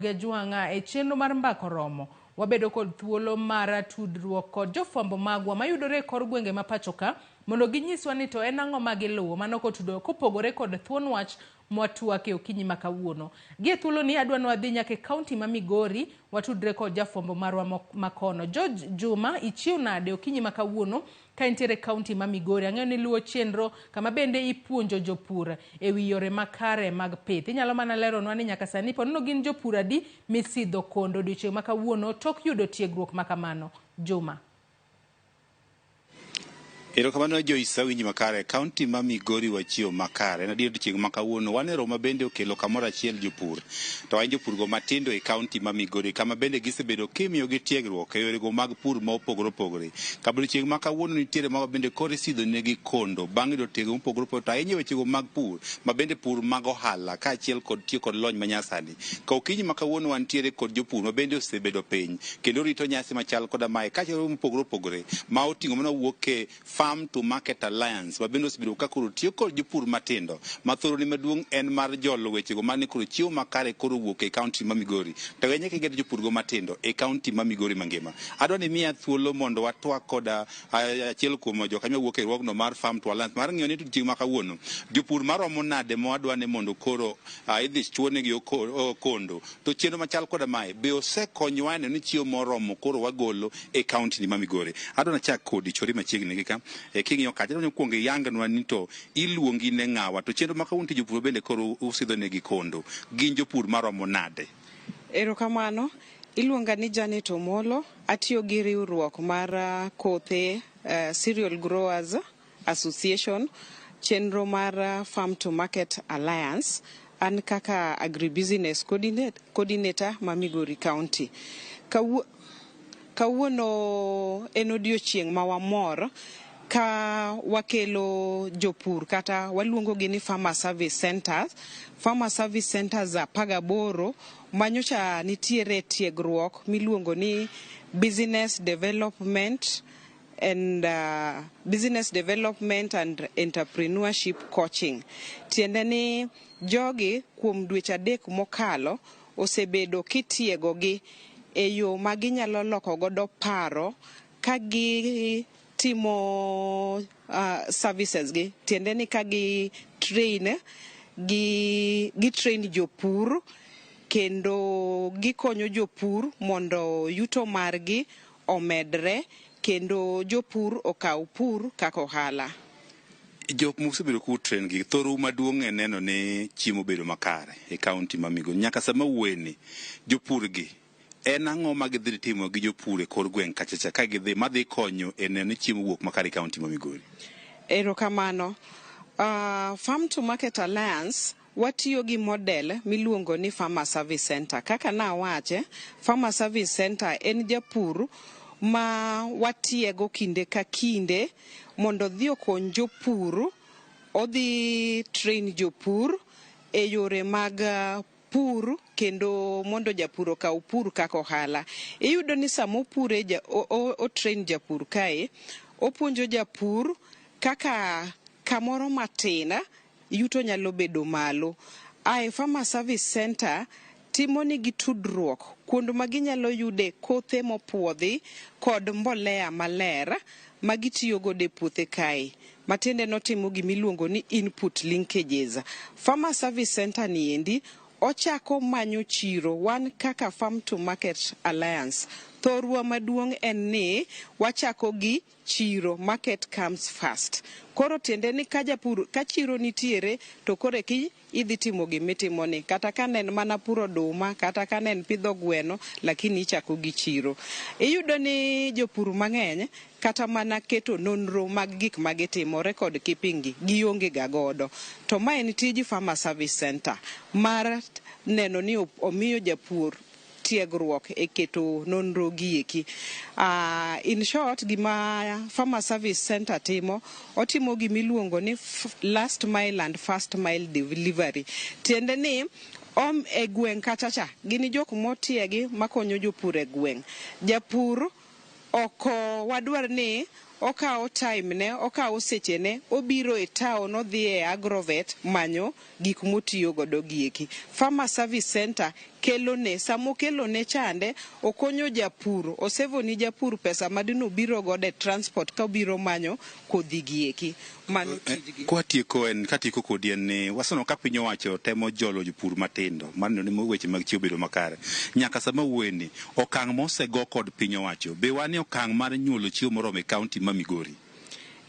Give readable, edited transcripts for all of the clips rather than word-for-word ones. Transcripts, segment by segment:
Gajwang'a e chenro mar Mbaka Oromo, wabedo kod thuolo mar tudruok kod jofwambo magwa mayudore e kor gwenge ma pacho ka mondo ginyiswa ni to en ang'o ma giluwo mano kotudo kopogore kod thuon wach mwatwake okinyi ma kawuono. Gi e thuoloni adwa ni wadhi nyaka e kaunti ma Migori watudre kod jafwambo marwa makono. George Juma, ichiew nade okinyi ma kawuono ka intiere e kaunti ma Migori? Ang'eyo ni iluwo chenro kama bende ipuonjo jopur e wi yore makare mag pith. Inyalo mana leronwa ni nyaka sani po nono gin jopur adi misidho kondo odiochieng' ma kawuono tok yudo tiegruok ma kamano? Juma. Erokamano Joyce, awinji makare. Kaunti ma Migori wachiewo makare. En adier odiochieng' ma kawuono wan e romo ma bende okelo kamoro achiel jopur. To ahinya jopurgo matindo e kaunti ma Migori kama bende gisebedo kimiyogi tiegruok e yorego mag pur ma opogore opogore. Ka odiochieng' ma kawuono nitiere mago bende koro isidho negi kondo bang' yudo tiegruok mopogore opogore to ahinya e wechego mag pur ma bende pur mag ohala kaachiel kod tiyo kod lony manyasani. Ka okinyi ma kawuono wantiere kod jopur ma bende osebedo piny kendo rito nyasi machal koda mae kaachiel mopogore opogore ma oting'o mana wuok e Farm to Market Alliance ma bende osebedo ka koro tiyo kod jopur matindo ma thorone maduong' en mar jolo wechego mar ni koro chiemo makare koro owuok e kaunti ma Migori to ahinya kigeto jopurgo matindo e kaunti ma Migori mangima. Adwa ni imiya thuolo mondo watwak koda achiel kuom jokanyo mawuok e riwruogno mar Farm to Alliance mar ng'iyo ni odiochieng' ma kawuono jopur maromo nade ma wadwa ni mondo koro idhi chuonegi kondo to chenro machal koda mae be osekonyowa neno ni chiemo moromo koro wagolo e kaunti ni ma Migori. Adwa nachak kodi chori machiegni gi ka e, king'iyo kacha adwa ni kuongo iyangnwa ni to iluongi ne ng'awa to chenro ma kawuono to jopur bende koro usidho negi kondo gin jopur maromo nade? Erokamano. Iluonga ni Janet Omolo. Atiyo gi riwruok mar kothe Cereal Growers Association, chenro mar Farm to Market Alliance. An kaka Agribusiness Coordinator ma Migori County. Kawuono en odiochieng' ma wamor ka wakelo jopur kata waluongo gi ni Farmer Service Centers. Farmer Service Centers 18 manyocha nitiere tiegruok miluongo ni Business Development and Business Development and Entrepreneurship Coaching. Tiende ni jogi kuom dweche 3 mokalo osebedo kitiego gi e yo ma ginyalo loko godo paro ka gitimo services gi. Tiende ni ka gi train gi train jopur kendo gikonyo jopur mondo yuto margi omedre kendo jopur okaw pur kaka ohala. Jok musebedo ku train gi thoru maduong' en neno ni chiemo bedo makare e kaunti ma Migori. Nyaka sama wuoyeni jopur gi en ang'o ma gidhi timo gi jopur e kor gweng' kachacha ka gidhi madhi konyo e neno ni chiemo wuok makare e kaunti ma Migori? Erokamano. Farm to Market Alliance watiyo gi model miluongo ni Farmer Service Center. Kaka nawache, Farmer Service Center en japur ma watiego kinde ka kinde mondo odhi okony jopur, odhi train jopur e yore mag pur kendo mondo japur okaw pur kaka ohala. Iyudo ni sama opure o train japur kae, opuonjo japur kaka kamoro matin yuto nyalo bedo malo. Ae Farmer Service Center timo nigi tudruok kuond ma ginyalo yude kothe mopuodhi kod mbolea maler ma gitiyo godo e puothe kae. Matiende notimo gimiluongo ni input linkages. Farmer Service Center ni endi ochako manyo chiro. Wan kaka Farm to Market Alliance, thorwa maduong' en ni wachako gi chiro, market comes first. Koro tiende ni ka japur, ka chiro nitiere to koro eki idhi timo gimitimo ni. Kata ka ne en mana puro oduma, kata ka ne en pidho gweno, lakini ichako gi chiro. Iyudo ni jopur mang'eny kata mana keto nonro mag gik ma gitimo, record keeping gi, gionge ga godo. To ma en tij Farmer Service Center mar neno ni omiyo japur tiegruok e keto nonro gi eki. In short, gima Farmer Service Center timo, otimo gimiluongo ni last mile and first mile delivery. Tiende ni e gweng' kacha cha, gin jok motiegi makonyo jopur e gweng'. Japur ok wadwar ni Okawo time ne, okawo sechene, obiro e town, odhi e agrovet manyo gik motiyo godo gieki. Farmer Service Center kelone, sama okelone chande, okonyo japur, osevo ni japur pesa madino biro godo e transport ka obiro manyo kodhi gieki. Mano tijgi. Kwatieko en katieko kodi en ni waseneno ka piny owacho temo jolo jopur matindo mar neno ni weche mag chiemo obedo makare. Nyaka sama wuoyeni, okang' mosego kod piny owacho, be wan e okang' mar nyuolo chiemo moromo e kaunti ma Migori?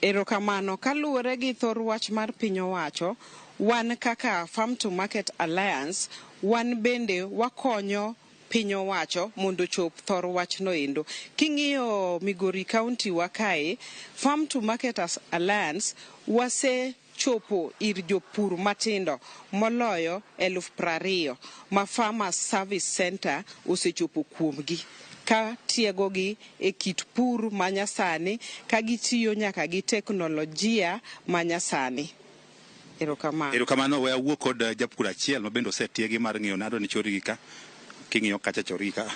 Erokamano. Kaluwore gi thor wach mar piny owacho, wan kaka Farm to Market Alliance, wan bende wakonyo piny owacho mondo ochop thor wachno endo. King'iyo Migori County wa kae, Farm to Market Alliance wase chopo ir jopur matindo moloyo 20,000 ma Farmers Service Center osechopo kuomgi ka tiegogi e kit pur manyasani ka gitiyo nyaka gi teknolojia manyasani. Erokamano. Erokamano, we awuo kod japur achiel ma bende osetiegi mar ng'iyo nado ni chorigi ka king'iyo kacha chorigi ka.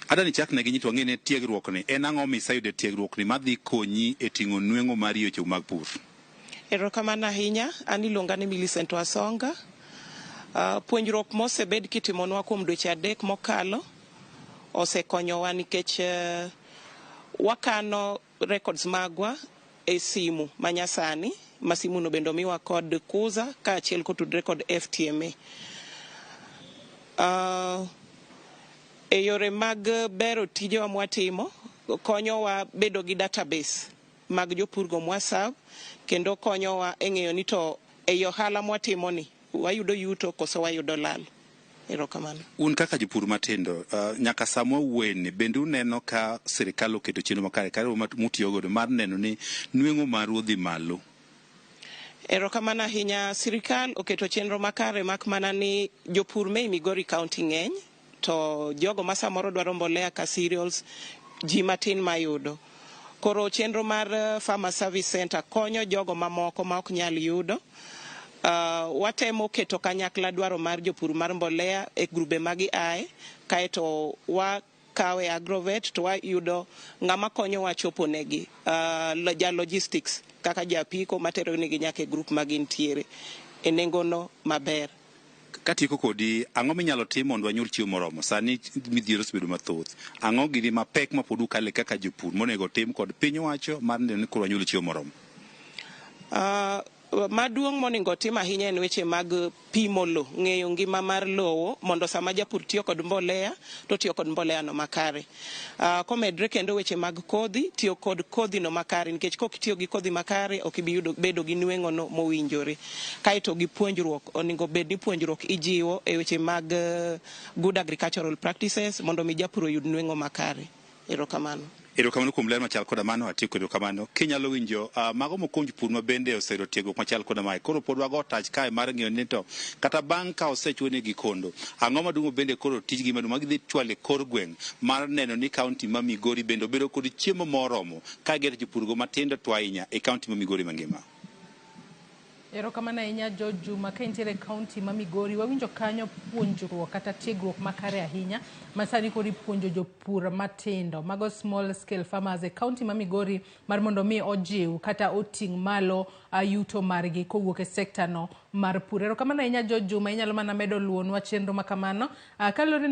Adwa ni ichak negi nyitwa ng'e ni tiegruok ni en ang'o miseyudo e tiegruok ni madhi konyi e ting'o nweng'o mari e weche mag pur? Erokamano ahinya. An iluonga ni Millicent Wasonga. Puonjruok mosebed kitimonwa kuom dweche 3 mokalo osekonyowa nikech wakano records magwa e simu manyasani ma simu no bende omiwa kod Kuza kaachiel kotudre kod FTMA. E yore mag bero tijewa mwatimo, konyowa bedo gi database mag jopurgo mwaserve, kendo konyowa e ng'eyo ni to ei ohala mwatimo ni wayudo yuto koso wayudo lal. Erokamano. Un kaka jopur matindo, nyaka sama wawuoyeni, bende uneno ka sirikal oketo chenro makare kare mutiyo godo mar neno ni nweng'o maru odhi malo? Erokamano ahinya. Sirikal oketo chenro makare mak mana ni jopur mei Migori County ng'eny, to jogo ma samoro dwaro mbolea ka cereals ji matin mayudo. Koro chenro mar Farmer Service Center konyo jogo mamoko ma ok nyal yudo. Watemo keto kanyakla dwaro mar jopur mar mbolea e grube ma giaye, kaeto wakawe agrovet to wayudo ng'ama konyowa chopo negi, ja logistics kaka japiko matero negi nyaka e grup ma gintiere e nengono maber. Katieko kodi, ang'o minyalo tim mondo wanyuol chiemo moromo? Sani midhiero osebedo mathoth. Ang'o gini mapek ma pod ukale kaka jopur monego tim kod piny owacho mar neno ni koro wanyuolo chiemo moromo? Maduong' monego tim ahinya en weche mag pimo lo, ng'eyo ngima mar lowo mondo sama japur tiyo kod mbolea to tiyo kod mbolea no makare. Komedre kendo weche mag kodhi, tiyo kod kodhi no makare nikech kok itiyo gi kodhi makare ok ibi yudo bedo gi nweng'o no mowinjore. Kaeto gi puonjruok, onego bed ni puonjruok ijiwo e weche mag good agricultural practices mondo mi japur oyud nweng'o makare. Erokamano. Erokamano kuom ler machal koda mano, atieko erokamano. Kinyalo winjo mago mokuongo jopur ma bende oseyudo tiegruok machal koda mae. Koro pod wago tach kae mar ng'iyo ni to kata bang' ka osechuonegi kondo, ang'o maduong' bende koro tijgi maduong' ma gidhi chwalo e kor gweng' mar neno ni kaunti ma Migori bende obedo kod chiemo moromo ka gero jopurgo matindo to ahinya e kaunti ma Migori mangima. Erokamano ahinya George Juma, ka intiere e kaunti ma Migori, wawinjo kanyo puonjruok kata tiegruok makare ahinya ma sani koro ipuonjo jopur matindo mago small scale farmers e kaunti ma Migori mar mondo mi ojiw kata oting' malo yuto margi kowuok e sekta no mar pur. Erokamano ahinya George Juma, inyalo mana medo luonwa chenro ma kamano. Kaluwore